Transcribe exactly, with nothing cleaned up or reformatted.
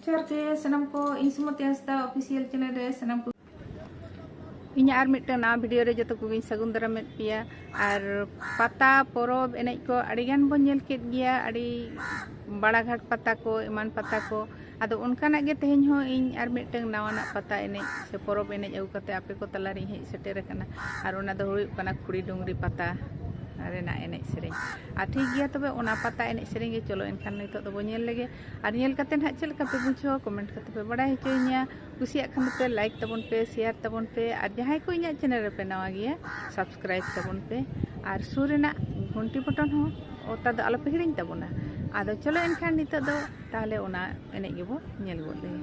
ᱡᱚᱦᱟᱨ ᱜᱮ ᱥᱟᱱᱟᱢ ᱠᱚ, ᱤᱧ ᱥᱩᱢᱚᱛᱤ ᱦᱟᱸᱥᱫᱟ official channel ᱨᱮ ᱥᱟᱱᱟᱢ ᱠᱚ᱾ ᱤᱧᱟᱹᱜ ᱟᱨ ᱢᱤᱫᱴᱟᱝ ᱱᱟᱣᱟ video ᱨᱮ ᱡᱚᱛᱚ ᱠᱚᱜᱮᱧ ᱥᱟᱹᱜᱩᱱ ᱫᱟᱨᱟᱢᱮᱫ ᱯᱮᱭᱟ᱾ ᱟᱨ ᱯᱟᱛᱟ ᱯᱚᱨᱚᱵᱽ ᱮᱱᱮᱡ ᱠᱚ ᱟᱹᱰᱤ ᱜᱟᱱ ᱵᱚᱱ ᱧᱮᱞ ᱠᱮᱫ ᱜᱮᱭᱟ, ᱟᱹᱰᱤ ᱵᱟᱲᱟᱜᱷᱟᱴ ᱯᱟᱛᱟ ᱠᱚ, ᱮᱢᱟᱱ ᱯᱟᱛᱟ ᱠᱚ᱾ ᱟᱫᱚ ᱚᱱᱠᱟᱱᱟᱜ ᱜᱮ ᱛᱮᱦᱮᱧ ᱦᱚᱸ ᱤᱧ ᱟᱨ ᱢᱤᱫᱴᱟᱝ ᱱᱟᱣᱟᱱᱟᱜ ᱯᱟᱛᱟ ᱮᱱᱮᱡ ᱥᱮ ᱯᱚᱨᱚᱵᱽ ᱮᱱᱮᱡ ᱟᱹᱜᱩ ᱠᱟᱛᱮ ᱟᱯᱮ ᱠᱚ ᱛᱟᱞᱟᱨᱤᱧ ᱦᱮᱡ ᱥᱮᱴᱮᱨ ᱟᱠᱟᱱᱟ᱾ ᱟᱨ ᱚᱱᱟ ᱫᱚ ᱦᱩᱭᱩᱜ ᱠᱟᱱᱟ ᱠᱷᱩᱲᱤ ᱰᱩᱝᱨᱤ ᱯᱟᱛᱟ ᱨᱮᱱᱟᱜ ᱮᱱᱮᱡ ᱥᱮᱨᱮᱧ᱾ ᱟᱨ ᱴᱷᱤᱠ ᱜᱮᱭᱟ, ᱛᱚᱵᱮ ᱚᱱᱟ ᱯᱟᱛᱟ ᱮᱱᱮᱡ ᱥᱮᱨᱮᱧ ᱜᱮ ᱪᱚᱞᱚ ᱮᱱᱠᱷᱟᱱ ᱱᱤᱛᱚᱜ ᱫᱚᱵᱚ ᱧᱮᱞ ᱞᱮᱜᱮ᱾ ᱟᱨ ᱧᱮᱞ ᱠᱟᱛᱮ ᱱᱟᱦᱟᱜ ᱪᱮᱫ ᱞᱮᱠᱟ ᱯᱮ ᱵᱩᱡᱷᱟᱹᱣᱟ, comment ᱠᱟᱛᱮ ᱯᱮ ᱵᱟᱲᱟᱭ ᱦᱚᱪᱚᱧᱟ᱾ ᱠᱩᱥᱤᱭᱟᱜ ᱠᱷᱟᱱ ᱫᱚᱯᱮ like ᱛᱟᱵᱚᱱ ᱯᱮ, share ᱛᱟᱵᱚᱱ ᱯᱮ, ᱟᱨ ᱡᱟᱦᱟᱸᱭ ᱠᱚ ᱤᱧᱟᱹᱜ channel ᱨᱮᱯᱮ ᱱᱟᱣᱟ ᱜᱮᱭᱟ, subscribe ᱛᱟᱵᱚᱱ ᱯᱮ, ᱟᱨ ᱥᱩᱨ ᱨᱮᱱᱟᱜ ᱜᱷᱚᱱᱴᱤ button ᱦᱚᱸ ᱚᱛᱟ ᱫᱚ ᱟᱞᱚᱯᱮ ᱦᱤᱲᱤᱧ ᱛᱟᱵᱚᱱᱟ᱾ ᱟᱫᱚ ᱪᱚᱞᱚ ᱮᱱᱠᱷᱟᱱ ᱱᱤᱛᱚᱜ ᱫᱚ ᱛᱟᱦᱚᱞᱮ ᱚᱱᱟ ᱮᱱᱮᱡ ᱜᱮᱵᱚ ᱧᱮᱞ ᱜᱚᱫ ᱞᱮᱜᱮ᱾